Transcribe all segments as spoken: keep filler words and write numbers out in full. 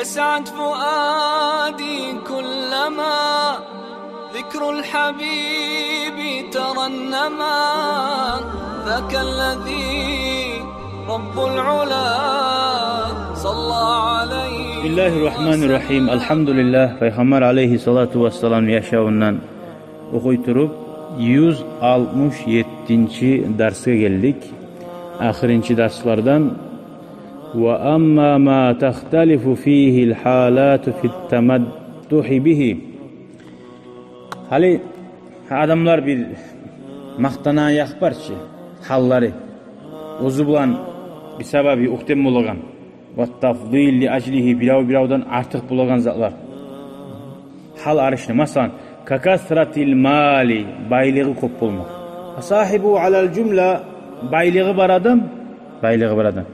يسعد فؤادي كلما ذكر الحبيب ترنما، ذاك الذي رب العلا صلى عليه. بسم الله الرحمن الرحيم. الحمد لله. Пайхаммар алейгьиссалату вассалам яшавундан охуй туруп, юз алтмыш еттинчи дарсгъа гелдик. Ахырынчы дарслардан. وأما ما تختلف فيه الحالات في التمدح به. Гьали адамлар бир макътанагъан якъ бар чы, гьаллары. Оьзю булан бир сабабы оьктем болагъан. والتفضيل لأجله, бирев биревден артыкъ болагъан затлар. Гьал арышны, масала, ككثرة المال, байлыгъы кёп болмакъ. فصاحبه على الجملة, байлыгъы бар адам, байлыгъы бар адам.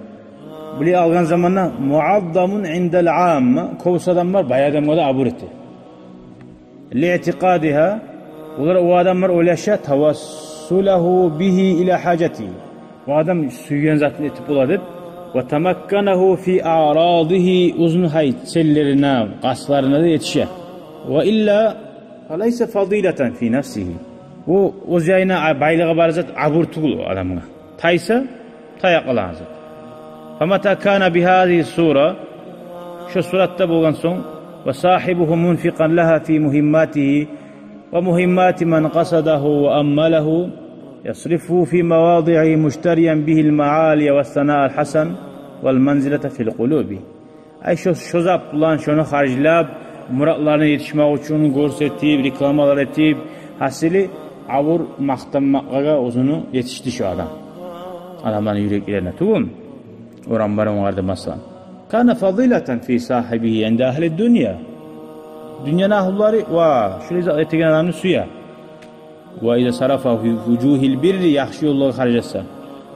Булай алгъан заманда معظم عند العامة, кёбюсю адамлар бай адамгъа да абур эте. لاعتقادها, олар, о адамлар ойлаша, توسله به إلى حاجته, о адам сюйген затын этип бола деп. وتمكنه في أعراضه, оьзюню гьай целлерине, къастларына да етише. وإلا فليس فضيلة في نفسه. О, оьз янына байлыгъы бар зат абур тюгюл о адамгъа. Тайса, тая къалагъан зат. فمتى كان بهذه الصورة, шо суратда болгъан сонг, وصاحبه منفقا لها في مهماته ومهمات من قصده وأمله، يصرفه في مواضعه مشتريا به المعالي والثناء الحسن والمنزلة في القلوب. Ай, шо, шо зат булан шону харжлап, муратларына етишмек учун гёрсетип, рекламалар этип, гьасили, абур, макътанмакъгъа оьзюню етишди шо адам. Адамланы юреклерине тюгюл, орам бар онгарды, масала. كان فضيلة في صاحبه عند أهل الدنيا. Дюньяны агьлюлери, ва, шулай зат этеген адамны сюе. وإذا صرفه في وجوه البر, яхшы ёллагъа харжласа.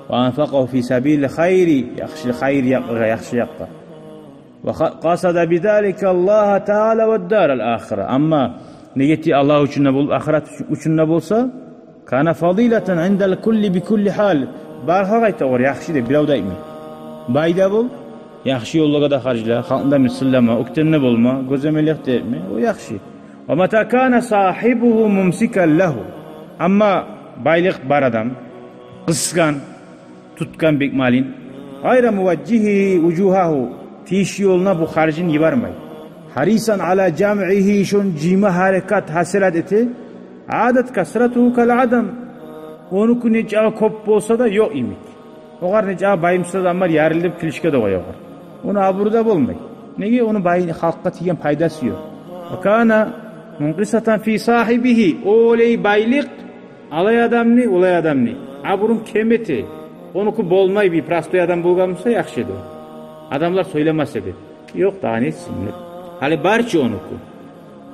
وأنفقه في سبيل الخير, яхшы хайыр якъгъа, яхшы якъгъа. وقصد بذلك الله تعالى والدار الآخرة. Амма ниети Аллагь учун да болуп, ахырат учун да болса, كان فضيلة عند الكل بكل حال. Бар халкъ айта огъар яхшы деп, бирев де айтмай. Бай да бол, яхшы ёллагъа да харжла, халкъны да мисыллама, оьктемле болма, гёземелик де этме, о яхшы. ومتى كان صاحبه ممسكا له. Амма байлыкъ бар адам къысгъан, тутгъан бек малын, غير موجه وجوهه, тийишли ёлуна бу харжын йибермей. حريصا على جمعه, шону жыйма гьаракат, гьасират эте. عادت كثرته كالعدم. Онуку нечакъы кёп болса да, ёкъ йимик. Огъар нечакъы бай муса да, амма ярылып килишге де къоя огъар. Ону абуру да болмай. Неге? Ону бай, халкъгъа тийген пайдасы ёкъ. وكان منقصة في صاحبه. Олай байлыкъ алай адамны, олай адамны абурун кем эте. Онуку болмай, бир простой адам болгъан буса, яхшы эди. Адамлар сёйлемесе деп. Ёкъ, дагъы не этсин деп. Гьали бар чы онуку.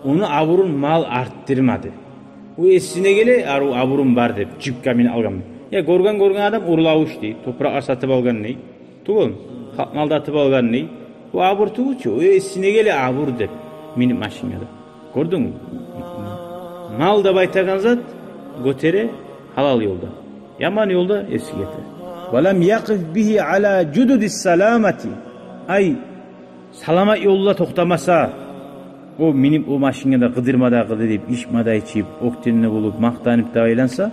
Ону абурун мал артдырмады. О эсине геле, ару абурум бар деп, жипге минип алгъан. Я гёрген, гёрген адам урлавуш дей, топуракъ сатып алгъан дей. Тюгюл, халкъны алдатып алгъан дей. О абур тюгюл чю, о эсине геле абур деп, минип машинге де. Гёрдюнгмю? Мал деп айтагъан зат гётере гьалал ёлда. Яман ёлда эсине гете. ولم يقف به على جدد السلامة. Ай, саламат ёлда токътамаса, о минип о машинге де къыдырма да къыдырып, ичме де ичип, оьктемле болуп, макътанып да айланса,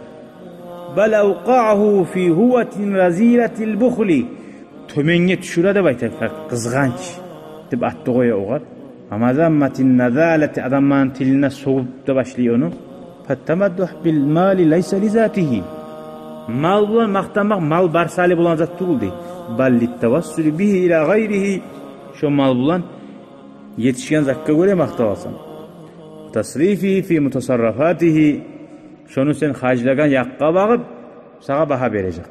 بل أوقعه في هوة رذيلة البخل. Тёбенге тюшюре деп айта, как къызгъанч деп ат да къоя огъар. ومذمة النذالة, адамланы тилине сёгюп де башлай ону. فالتمدح بالمال ليس لذاته. Мал булан макътанмакъ мал бар сали болгъан зат тюгюл дей. بل للتوسل به إلى غيره. Шо мал булан етишген затгъа гёре макъталасан. وتصريفه في متصرفاته. Шону сен харжлагъан якъгъа багъып, сагъа багьа бережек.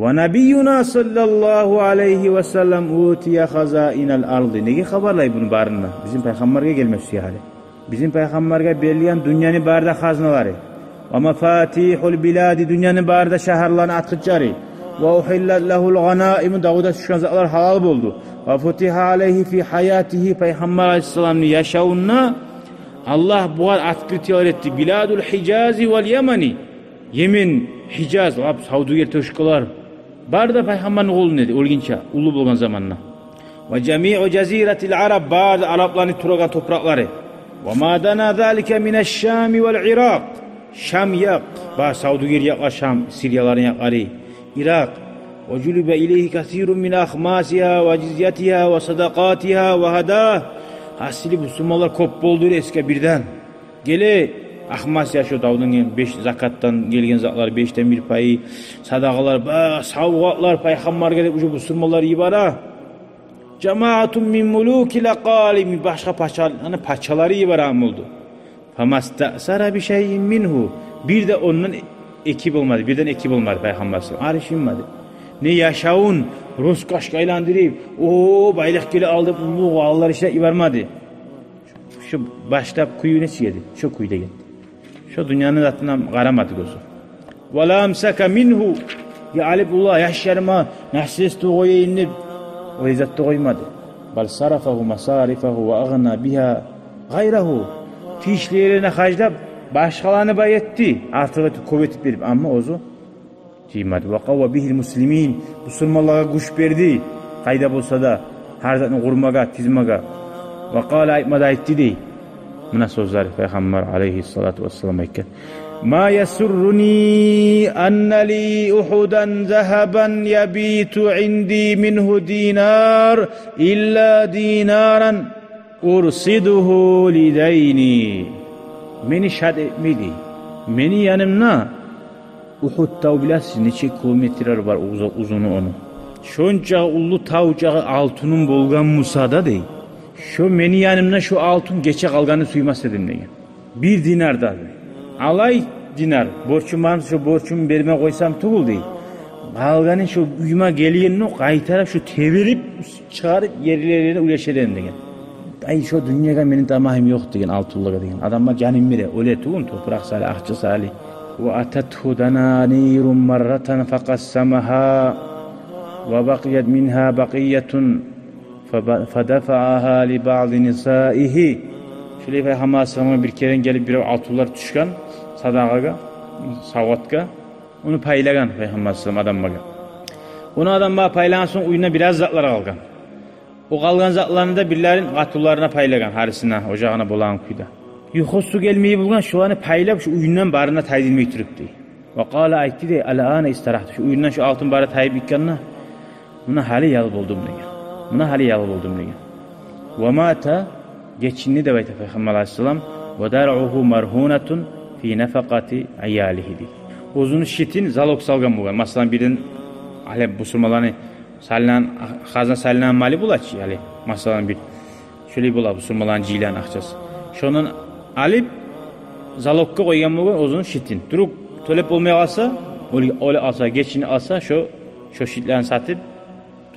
ونبينا صلى الله عليه وسلم أوتي خزائن الأرض. Неге хабарлай буну барын да? Бизин пайхаммаргъа гелмек сюе гьали. Бизин пайхаммаргъа берилген дюньяны бары да хазналары. ومفاتيح البلاد, дюньяны бары да шагьарланы ачгъычлары. وأحلت له الغنائم, давда тюшген затлар гьалал болду. وفتح عليه في حياته, пайхаммар алейгьиссаламны яшавунда Аллагь бугъар открытиелер этди. بلاد الحجاز واليمن. Йемен, Гьижаз, лап савдюгер точкалар. Бары да пайхаммарны къолунда эди, оьлгюнче, уллу болгъан заманда. وجميع جزيرة العرب, бары арапланы турагъан топуракълары. وما دنا ذلك من الشام والعراق, Шам якъ, бары савдюгер якълар, Шам, Сирияланы якълары, Иракъ. وجلب إليه كثير من أخماسها وجزيتها وصدقاتها وهداياها. Гьасили, бусурманлар кёп болду эсге бирден. Геле, Ахмасия, шо давдан гелген беш, закатдан гелген затлар, бешден бир пайы, садагъалар, ба, савгъатлар пайхаммаргъа деп уже бусурманлар йибере. جماعة من ملوك الأقاليم, башгъа пача, яни пачалары йибереген болду. فما استأثر بشيء منه, бир де ондан эки болмады, бирден эки болмады пайхаммар саллаллагьу алайгьи ва саллам. Алышынмады. Не яшавун роскошгъа айландырып, о, байлыкъ геле ал деп, уллу къалалар ишлеп йибермеди. Шо башлап кюю нечик эди? Шо кюй деген. Шо дюньяны затына къарамады гёзю. ولا أمسك منه, я алып уллу яшларыма наследство къояйым деп, о зат да къоймады. بل صرفه مصارفه وأغنى بها غيره. Тийишли ерине харжлап, башгъаланы бай этди, артыкъ этип, кёп этип берип, амма оьзю тиймеди. وقوى به المسلمين, бусурманлагъа гюч берди, къайда болса да, гьар затны къурмагъа, тизмеге. وقال, айтма да айтды дей. Муна сёзлер пайхаммар алайгьиссалату вассалам айтгъан: ما يسرني أن لي أحدا ذهبا يبيت عندي منه دينار إلا دينارا أرصده لديني. Мени шат этмейди. Мени янымда Ухуд тав, билесиз, нече километрлер бар уза-, узуну ону. Шонча уллу тав чакъы алтыным болгъан буса да дей, шо мени янымда шо алтын гече къалгъанны сюймес эдим деген. Бир динар да дей. Алай динар, борчум бармы, шо борчумну берме къойсам тюгюл дей. Къалгъанын шо уьйюме гелгенде къайтарып шо теберип чыгъарып ерлерине уьлешер эдим деген. Ай, шо дюньягъа мени тамагьым ёкъ деген, алтынлагъа деген. Адамлар жанын бере, оьле тюгюл, топуракъ сали, акъча сали. وأتته دنانير مرة فقسمها وبقيت منها بقية فب-, فدفعها لبعض نسائه. Шолай пайхаммар саллаллагьу алайгьи ва салламгъа бир керен гелип бирев алтынлар тюшген садагъагъа, савгъатгъа. Ону пайлагъан пайхаммар саллаллагьу алайгьи ва саллам адамлагъа. Ону адамлагъа пайлагъан сонг уьюнде бираз затлар къалгъан. О къалгъан затланы да бирлерин къатынларына пайлагъан, гьарисине, ожагъына болагъан кюйде. Юхусу гелмей болгъан, шоланы пайлап, шо уьюнден барына тайдырмай туруп дей. وقال, айтды дей: الآن استرحت. Шо уьюнден шо алтын бары тайып гетгенде, муна гьали ял болдум деген. Муна гьали ял болдум деген. ومات, гечинди деп айта пайхаммар алайгьиссалам, ودرعه مرهونة في نفقة عياله дей. Оьзюню щитин залог салгъан болгъан. Масала, бирден, гьали бусурманланы салынагъан, хазна салынагъан малы бола чы, гьали, масала, бир шолай бола бусурманланы жыйлагъан акъчасы. Шондан алып, залоггъа къойгъан болгъан оьзюню щитин. Вдруг тёлеп болмай къалса, оьле, оьле къалса, гечинип къалса, шо, шо щитлени сатып,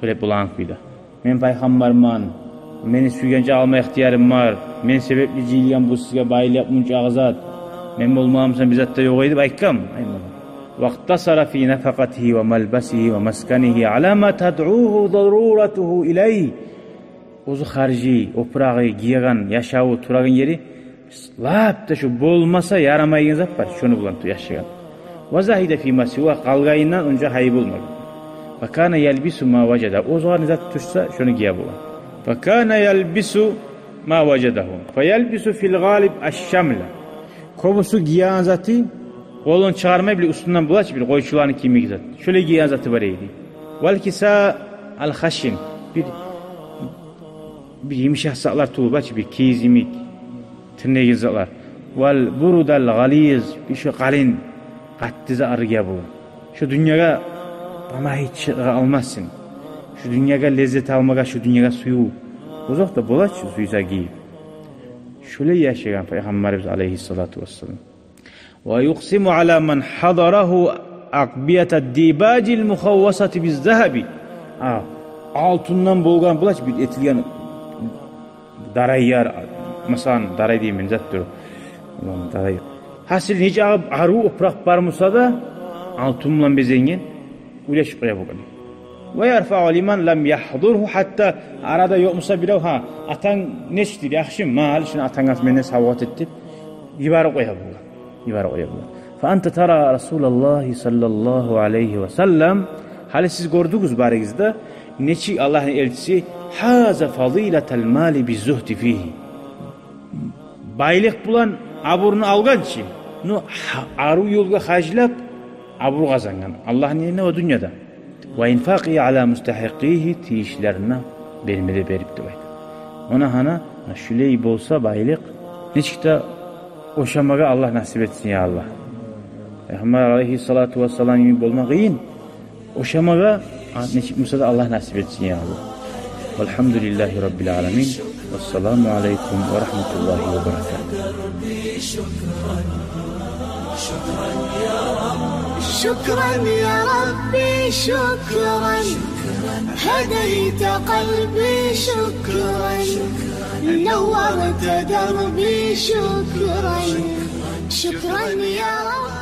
тёлеп болагъан кюйде. Мен пайхаммарман, мени сюйгенче алма ихтиярым бар, мен себепли жыйылгъан бу сизге байлыкъ, мунчакъы зат. Мен болмагъан бусам, бир зат да ёкъ эди деп айтгъан. واقتصر في نفقته وملبسه ومسكنه على ما تدعوه ضرورته إليه. Оьзю харжы, опурагъы, гиеген, яшаву, турагъан ери, лап да шо болмаса ярамайгъан зат бар, шону булан ту-, яшагъан. وزهد فيما سواه, къалгъанындан онча гьайы болмагъан. فكان يلبس ما وجد, оьзюне не зат тюшсе, шону гие болгъан. فكان يلبس ما وجده فيلبس في الغالب الشمل. Кёбюсю гиеген заты, къолун чыгъармай, бир уьстюнден бола чы, бир къойчуланы кимик зат. Шолай гиеген заты бар эди. والكساء الخشن, бир, бир йымышакъ затлар тюгюл, бар чы, бир кийиз йимик, тырнайгъан затлар. والبرد الغليظ, бир шо къалын, къатты затлар гие болгъан. Шо дюньягъа тамагьы чыгъа алмасын. Шо дюньягъа леззет алмагъа, шо дюньягъа сююв. Озокъда, бола чы, сюйсе гийип. Шолай яшагъан пайхаммарыбыз алайгьиссалату вассалам. ويقسم على من حضره أقبية الديباج المخوصة بالذهب. А, алтындан болгъан, бола чы, бир этилген дарайлар, масала, дарай деймен, зат дюр. Улан, дарай. Гьасили, нечакъы арив опуракъ бар буса да, алтын булан безенген, уьлешип къоя болгъан. ويرفع لمن لم يحضره حتى, арада ёкъ буса бирев, гьа, атанг нечик дей, яхшымы, ма, ал шуну, атанг менден савгъат эт деп, йиберип къоя болгъан. Йиберип къоя болгъан. فأنت ترى رسول الله صلى الله عليه وسلم, гьали сиз гёрдюгюз барыгъыз да, нечик Аллагьны элчиси حاز فضيلة المال بالزهد فيه. Байлыкъ булан абурну алгъан чы, ну, гьа-, арив ёлгъа харжлап, абур къазангъан Аллагьны янында ва дюньяда. وإنفاقه على مستحقيه, тийишлилерине берме де берип деп айта. Она гьана, шулай болса байлыкъ, нечик де ошамагъа Аллагь насип этсин, я Аллагь. Пайхаммар алайгьиссалату вассалам йимик болма къыйын. Ошамагъа, а, нечик буса да Аллагь насип этсин, я Аллагь. والحمد لله رب العالمين. والسلام عليكم ورحمة الله وبركاته. شكرا يا ربي، شكرا. هديت قلبي، شكرا. نورت دربي، شكرا. شكرا يا رب.